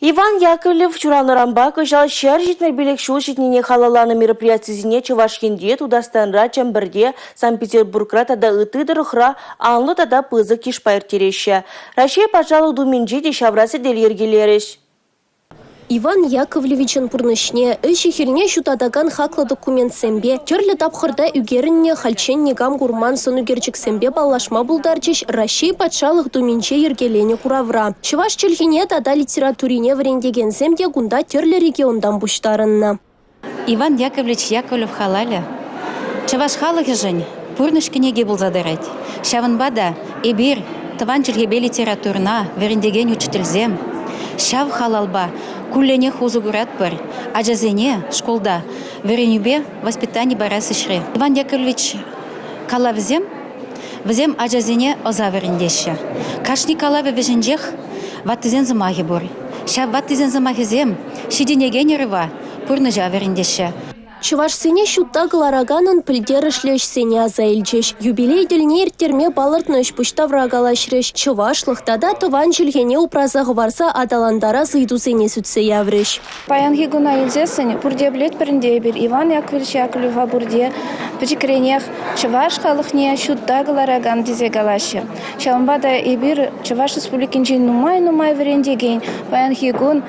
Иван Яковлев ҫуралнӑранпа кӑҫал 175 ҫул ҫитнине халалланӑ мероприятисене Чӑваш Енре, Тутарстанра, Чӗмпӗрте, Санкт-Петербургра тата ытти тӑрӑхра анлӑ тата пысӑк йышпа ирттереҫҫӗ. Раҫҫей Патшалӑх Думинче те ҫавра сӗтел йӗркелерӗҫ. Иван Яковлевичӑн пурнӑҫне, ӗҫӗ-хӗлне ҫутатакан хаклӑ документсемпе, тӗрлӗ тапхӑрта ӳкерӗннӗ хальччен никам курман сӑн ӳкерчӗксемпе паллашма пултарчӗҫ Раҫҫей Патшалӑх Думинче йӗркеленӗ куравра. Чӑваш чӗлхине тата литературине вӗрентекенсем те кунта тӗрлӗ регионтан пуҫтарӑннӑ. Иван Яковлевич Яковлев халалӗ чӑваш халӑхӗшӗн пурнӑҫ кӗнеки пулса тӑрать. Ҫавӑнпа та эпир тӑван чӗлхепе литературӑна вӗрентекен учительсем ҫав халалпа кулленех усӑ куратпӑр, ачасене шкулта вӗренӳпе воспитани парас ӗҫре. Иван Яковлевич калавӗсем вӗсем ачасене ӑса вӗрентеҫҫӗ. Кашни калавӗ вӗҫӗнчех ваттисен сӑмахӗ пур. Ҫав ваттисен сӑмахӗсем ҫитӗнекен ӑрӑва пурнӑҫа вӗрентеҫҫӗ. Чӑвашсене ҫутта кӑлараканӑн пӗлтерӗшлӗ ӗҫсене аса илчӗҫ. Юбилей тӗлне ирттерме палӑртнӑ ӗҫ-пуҫ тавра калаҫрӗҫ. Чӑвашлӑх тата тӑван чӗлхене упраса хӑварса аталантарас ыйтусене сӳтсе яврӗҫ. Паянхи куна илсессӗн пурте пӗлетпӗр ӗнтӗ эпир Иван Яковлевич Яковлева пурте пӗчӗкренех чӑваш халӑхне ҫутта кӑларакан тесе калаҫҫӗ. Ҫавӑнпа та эпир Чӑваш Республикинчен нумай-нумай вӗрентекен паянхи кун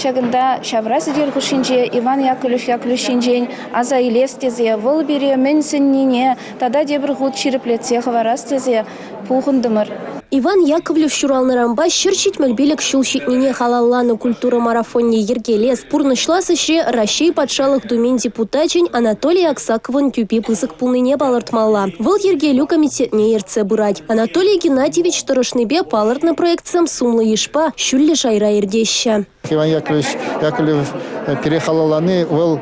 ҫакӑнта ҫавра сӗтел хушшинче Иван Яковлев Яковлев ҫинчен аса илес тесе, вӑл пире мӗн сӗннине тата тепӗр хут ҫирӗплетсе хӑварас тесе пухӑнтӑмӑр. Иван Яковлев ҫуралнӑранпа 175 ҫул ҫитнине халалланӑ культура марафонне йӗркелес, пурнӑҫлас ӗҫре Раҫҫей Патшалӑх Думин депутачӗн Анатолий Аксаковӑн тӳпи пысӑк пулнине палӑртмалла. Вӑл йӗркелӳ комитетне ертсе пырать. Анатолий Геннадьевич тӑрӑшнипе палӑртнӑ проектсем сумлӑ йышпа, ҫӳллӗ шайра иртеҫҫӗ. Иван Яковлевич Яковлев пире халаллани вӑл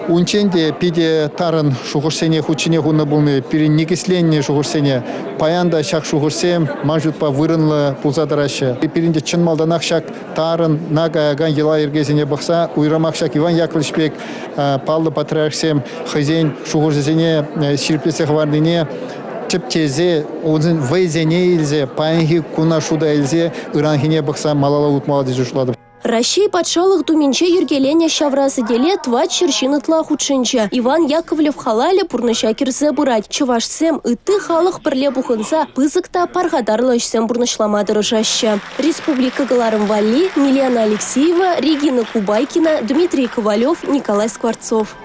унччен те питӗ тарӑн шухӑшсене хут ҫине хунӑ пулни, пирӗн никӗсленнӗ шухӑшсене паян та ҫак шухӑшсем ман шутпа вырӑнлӑ пулса тӑраҫҫӗ. Пирӗн те чӑн малтанах ҫак тарӑнна каякан йӑла-йӗркесене пӑхса уйрӑмах ҫак Иван Яковлевич пек паллӑ патриархсем хӑйсен шухӑшӗсене ҫирӗплетсе хӑварнине тӗпчесе, унӑн вӑйсене илсе, паянхи куна шута илсе ыранхине пӑхса малалла утмалла тесе шутлатӑп. Раҫҫей Патшалӑх Думинче йӗркеленӗ ҫавра сӗтеле 400 ҫын ытла хутшӑнчӗ. Иван Яковлев халалӗ пурнӑҫа кӗрсе пырать. Чӑвашсем, ытти халӑх пӗрле пухӑнса пысӑк та пархатарлӑ ӗҫсем пурнӑҫлама тӑрӑшаҫҫӗ. Республика кӑларӑм валли Милена Алексеева, Регина Кубайкина, Дмитрий Ковалев, Николай Скворцов.